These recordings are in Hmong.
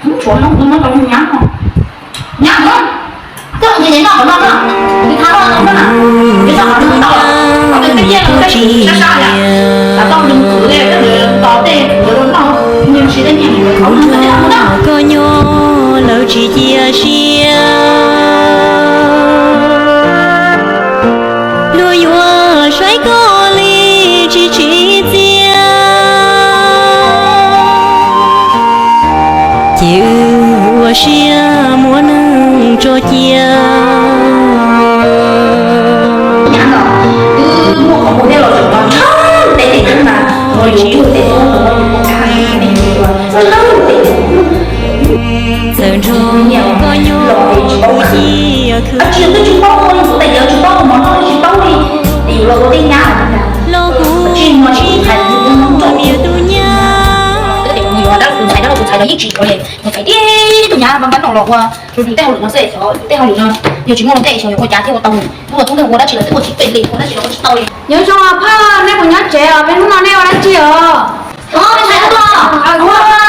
Ub, tshuav no kuv muab rau nyab no. Nyab no, koj cia li noj qhov no na, cia li tha noj no na, cia li noj qhov no tau, qhov twg twb nyiaj no, sab sab na, lam tau nws khwv li, tos tej khwv rau noj, nws siv tej nyiaj nws khwv no na. Koj nyob lawv tsis cia siab, luag yuav saib koj li tsis tsim txiaj. Ces wb ua siab muab neeg tso cia. Nyab no, twb muaj qhov muag thiab los zaum no tshaj ntev tes tub mas, ua tsis yug tes tub no, ua tsis yug tes tub no, txawm nrog koj nyob los tsis paub khwv, tsis yog twb tsis paub ua li kuv tais yawg tsis paub ua mov noj tsis paub li, es yuav los ua tej nyab los kuv tsis tsis hais tus niam tus nyab. Tus ntxhais no tus ntxhais no yeej tsis yuav li, tus ntxhais tib tug nyab npab npab no los ua tus tej hauj lwm no xwb, tej hauj lwm no yog tsis muaj ua ntej xyov yuav ua cas thiaj ua tau. Hnub no tus neeg ua dab tsi los twb ua tsis pem li, ua dab tsi los ua tsis tau li. Nyob zoo os phauj, nej puas nyob tsev os? Peb hnub no nej ua dab tsi os? Ntxhais,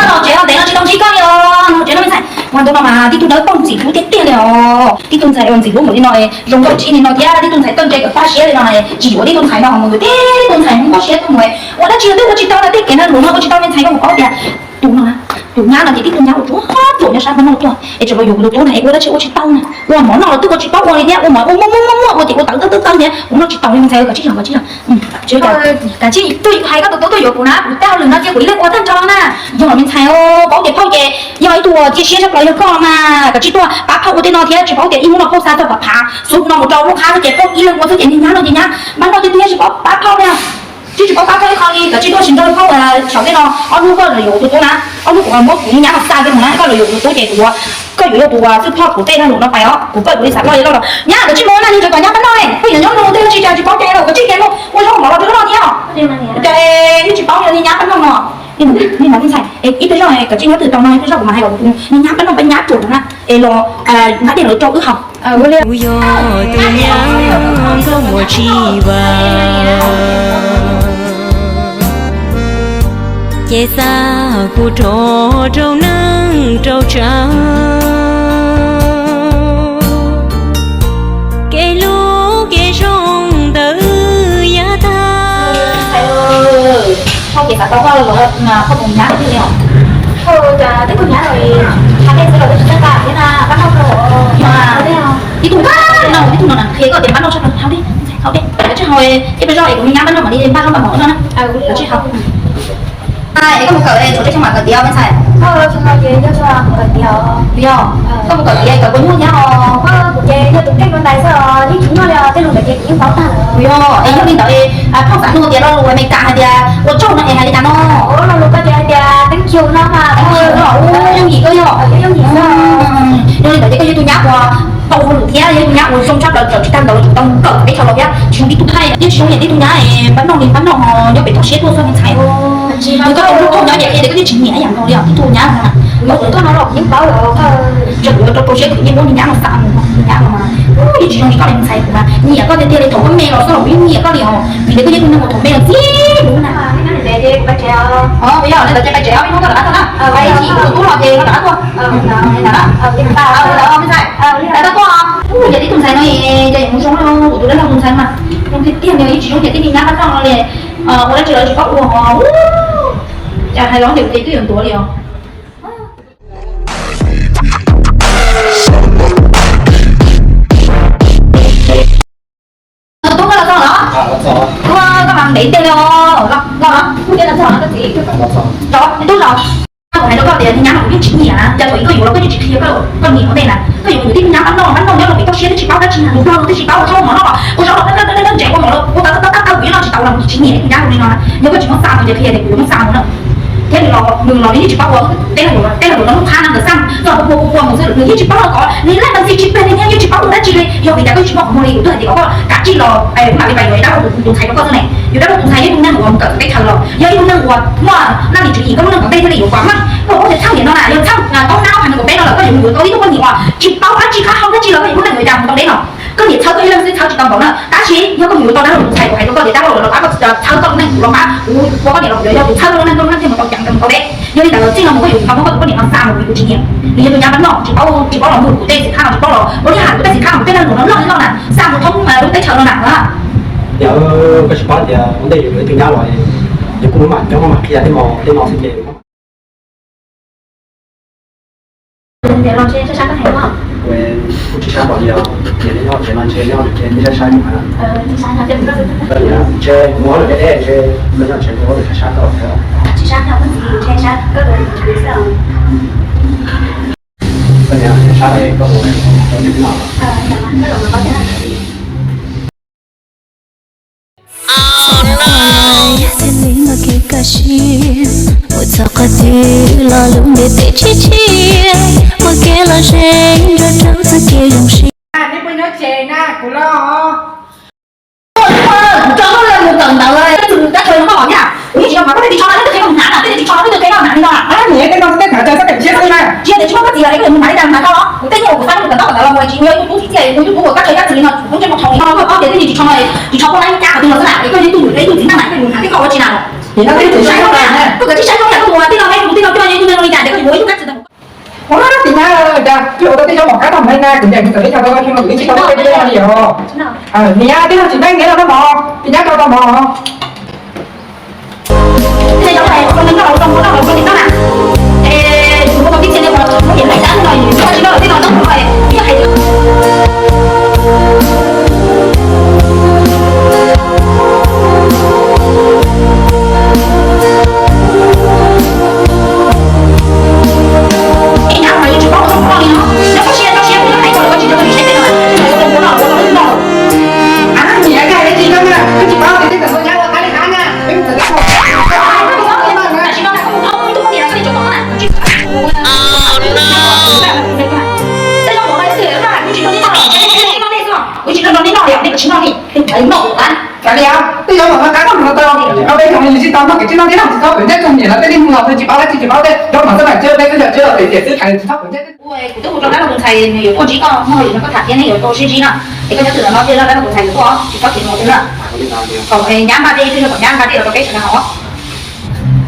los tsev los ntev no tsis tau ntsib koj li os. Tsev no me ntxhais, ua ntu no mas tib tug dawb paug ntxim hlub tiag tiag li os. Tib tug ntxhais uas ntxim hlub npaum li no, zoo nkauj tshaj li no thiab tib tug ntxhais txawj ntse kawm faj siab li no, tsis yuav tib tug ntxhais no mus yuav tib tug ntxhais nkauj siab tuaj mus ua dab tsi los twb ua tsis tau, tej kev lag luam no ua tsis tau, me ntxhais koj puas paub tias tus no, tus nyab no ces tib tug nyab ua ruam ruam nyob sab npab noj tuaj es tseem los yuav kuv tus tub na es ua dab tsi ua tsis tau na. Ua mov noj los twb ua tsis paub ua li thiab, ua mov ua muaj muaj muaj muaj ua ces ua tawv tawv tawv tawv thiab, kuv noj tsis taus li me ntxhais, koj tsis yog, koj tsis yog. Kav tsij tuaj hais koj tus tub tuaj yuav kuv na, kuv tej hauj lwm no ces kuv ib leeg ua tag nrho na. Yog me ntxhais, paub tias phauj ces yog ib tug cia siab tshaj plaws yog koj mas, kav tsij tuaj pab phauj ua tej no thiab tsis paub tias ib hnub no phauj xa txog phav phav xub no mus rau lub qab xwb ces phauj ib leeg ua xwb ces niag nyab no ces nyab npab noj ces twb tsis paub pab phauj li. Twb tsis paub pab phauj ib qho li, kav tsij tuaj sim nrog phauj saum tej no. Ob hnub koj los yuav tus tub na, ob hnub kuv muab kuv niag nyab no xa kiag mus na, koj los yuav tus tub ces kuv, koj yuav yog tus xwb phauj kuv tej lag luam no pais os, kuv kawm kuv li xav loj li loj los nyab kav tsij mus na, nws tseem kom nyab npab noj, koj yuav nyob nug tej dab tsi cas tsis paub ces los kav tsij kiag mus ua zaub mov los rau noj thiab os. Ces twb tsis paub li niag nyab npab noj no. Ib tug zog kav tsij nyob twg tau no, ib tug zog kuv mam hais kom kuv tus niag nyab npab noj pab nyab ruam no na es los nqa dej los rau wb haus. Kuv yog tus nyab nkauj muam tsis vam, ces xa kuv rov rau neeg rau tsav, kev hlub kev zoo ntawd yav tag. Phauj ces xav tau koj los koj tus nyab thiaj li os. Phauj, cas twb kuj nyab lawm, hais tej xwb los twb tsis txawj nqa thiab na, pab noj rau. Tib tug no, tib tug no na, qhia koj tias pab noj tshaj plaws, haus dej, haus dej, kav tsij haus, ib pliag zoj es kuv niag nyab pab noj mam li npaj zaub npaj mov no na. Kav tsij haus. Es koj mus kawm txog tsheb xyoo mam kawm tiav os me ntxhais? Yog, koj mus kawm tiav kawm puas nyuaj thiab os? Yog, es yog li ntawd phauj xav nug tias lo lus Amelikas hais tias ua tsaug no es hais li cas no? Ua yooj yim koj yog. Yog li ntawd ces koj yog tus nyab uas tau hauj lwm thiab yog tus nyab uas zoo tshaj plaws, tsis tag ntawd los tseem tau kawm peb chaw los thiab, tsis zoo tib tug thaij, yeej tsis zoo nyiam tib tug nyab es npab noj li npab noj nyob pem toj siab tuaj xwb me ntxhais. Yog koj tus hlub koj nyob ces qhia tias koj yeej tsis nyiam ib yam nkaus li os, tib tug nyab no na. Yog tus koj no los kuv yeej paub lawm, ntshe kuv yuav rau rau siab khwv nyiaj muab niag nyab no xa mus, niag nyab no mas yeej tsis zoo li koj li me ntxhais, kuv mas nyiam koj tiag tiag li, thaum koj me los xwb los kuv yeej nyiam koj li os, vim tias koj yeej tus neeg uas thaum me los txij hlub na. Yog li ntawd ces pais tsev os, ib hnub koj rov qab tuaj na, pais ib chim kuv tus tub los ces koj rov qab tuaj. Me ntxhais, rov qab tuaj, yog tib tug ntxhais no ces yog mus zoo, kuv tus dab laug tus ntxhais mas zoo tiag tiag li, yeej tsis zoo nyiam tib niag nyab npab noj no li, ua dab tsi los tsis paub ua, cas hais los ntiam ces twb yuav ntuav li os. Tub, koj los txog los? Tub, koj mas ntev ntev li os. Los, los, tub los. Kuv hais rau koj tias niag nyab no kuv yeej tsis nyiam na, cas thaum ub koj yuav los koj yeej tsis qhia koj niam ua ntej na, koj yuav mus yuav tib tug nyab npab noj, npab noj nyob rau pem toj siab twb tsis paub dab tsi, tus plag los twb tsis paub, ua zaub mov noj los ua zaub los dawb dawb dawb ntsev ua mov los ua tawv tawv tawv tawv, kuv yeej noj tsis tau los kuv tsis nyiam tib tug nyab zoo li no na. Yog koj tsis muab xa mus ces qhia tias kuv yuav muab xa mus na. Thiab nws los nws los nws yeej tsis paub ua, tej lag luam, tej lag luam no lub qab na nkawd xa txog pua pua pua mus xwb, nws yeej tsis paub los kom nws laj ntawd txiv tsis plag li thiab yeej tsis paub ua dab tsi li. Yog vim cas koj yeej tsis muab qhov muag li, kuv twb hais tias kom koj kav tsij los, kuv mam li pais yuav dab laug tus ntxhais rau koj xwb ne. Yus dab laug tus ntxhais yog ib tug neeg uas mus kawm txawv teb chaws los yog ib tug neeg uas muaj laj lim tswv yim, koj lub neej tom ntej thiaj li yuav kom meej. Koj ua tias txhawj No na yog txheej tau nab hais no kuv peb no lawm, koj yuav mus yuav tau ib tug poj niam uas tsis paub dab tsi qab hau dab tsi los koj yuav muab neeg yuav cas mus tau deb no. Koj niam txhawb koj ib leeg xwb txhawb tsis tau npaum na, tab sis yog koj mus yuav tau dab laug ntxhais, kuv hais rau koj tias dab laug los koj txhawb koj lub neej kuv los mas kuv ua koj niam los kuv yuav yog kuv txhawb koj lub neej, koj lub neej thiaj mus tau ceev kawg mus tau deb. Yog li ntawd txij no mus koj yuav tsis tau muab koj tus poj niam no xa mus vim kuv tsis nyiam. Nws yog tus nyab pab no tsis paub, tsis paub los mus kuv tej xwm txheej no tsis paub los ua li hais kuv tej xwm txheej no kuv tej leej mus no loj li loj na xa mus thoob lub teb chaws no na. Yog koj tsis paub tias ua ntej yuav yuav ib tug nyab los, yog kuv mam coob mam qhia tej no tej no xwb ces Kuv tsis sab npaum li os, ces neb nyob tsev no ntshe nyob tsev neb sab sab. Ntshe kuv muab lawm deb deb ntshe koj nyob tsev kuv muab lawm sab sab koj thiab. Koj niam sab sab koj mus rau neb no. Thiaj li muaj kev kaj siab, mus txog qhov twg los lub ntiaj teb tsis tshiab, muaj kev lom zem nrog rau txoj kev zoo siab. Nej puas nyob tsev na, kuv los. Kuv coj koj mus kawm ntawv, koj tsis koj tshawj no koj los thiab. Kuv yeej tsis yog mas koj tej ris tsho no, koj tej ris tsho no, koj tej ris tsho no, koj tej ris tsho no. Tsis yog tias tsis muaj koj txiv los koj mus hnav li cas hnav koj los, kuv tej nyuag kuv fab koj mus kawm ntawv kawm ntawv los mus tsis muaj ib tug tub txib tias kuv ib tug tub uas koj tshawj koj txiv li no, kuv ntsej muag thoob no koj tias tej ris tsho no, ris tsho koj lab ib cab qhov twg los xwb na, es koj yog ib tug niam ib tug txiv neej na, koj yuav hnav tej koj ua tsis na. Koj tsis saib zoo na, koj mus tij laug, koj tij laug coj yog ib tug neeg li cas, es koj yuav ua ib tug kab txi tau. Ua tim nyab, cas twb ua tau tej zaub mov qab tag meej na, kuv niam kuv txawm teb chaws tau koj li os, tij nyab teb chaws tau mov. Tim nyab tij laug tsis meej niam los noj mov, tim nyab rau tau mov. Kuv tsis noj li, noj li, noj li. Tej zaub mov qab tag no tau, tsis paub peb xyoo yus tsis tau noj kev tsis noj tib noj tsis txhob pem ntsej tug niam lawv tej li mus los tsis paub dab tsi tsis paub tej zaub mov xab maim tsiab tej koj yog tsiab los pem tiam xwb hais tsis txhob pem ntsej. Kuv twb hu rau dab laug tus ntxhais nws yuav tuaj ntsib koj, muaj hais lus no koj tham thiab nej yuav tau sib ntsib no. Es koj nyob twg los no thiaj dab laug tus ntxhais yuav tuaj tsis txhob khiav mus twg na. Kom nyab npaj tej twg kom nyab npaj tej los rau peb sawv daws haus.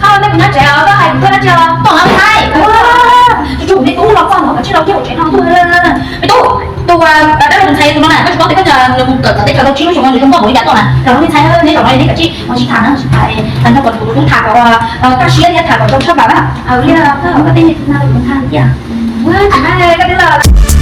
Ho nej kuv nyob tsev os, koj hais kuv tuaj dab tsi os? Tom no me ntxhais, tsuas kuv me tub los txog no koj tsis los kiag hauv tsev no tuaj. Me tub, tus dab laug tus ntxhais tus no na, koj tsis paub tias koj nws mus kawm tom teb chaws tau tsib lub xyoo no nws zoo nkauj npaum li cas tuaj na. Los me ntxhais, neb zaum no neb kav tsij mus sib tham na, sib tham, tham nrog kom tus tub tham kom kaj siab thiab tham kom zoo tshaj plaws na. Li koj tej niam txiv no kuv tham tiag. Ua tsis na, koj twb los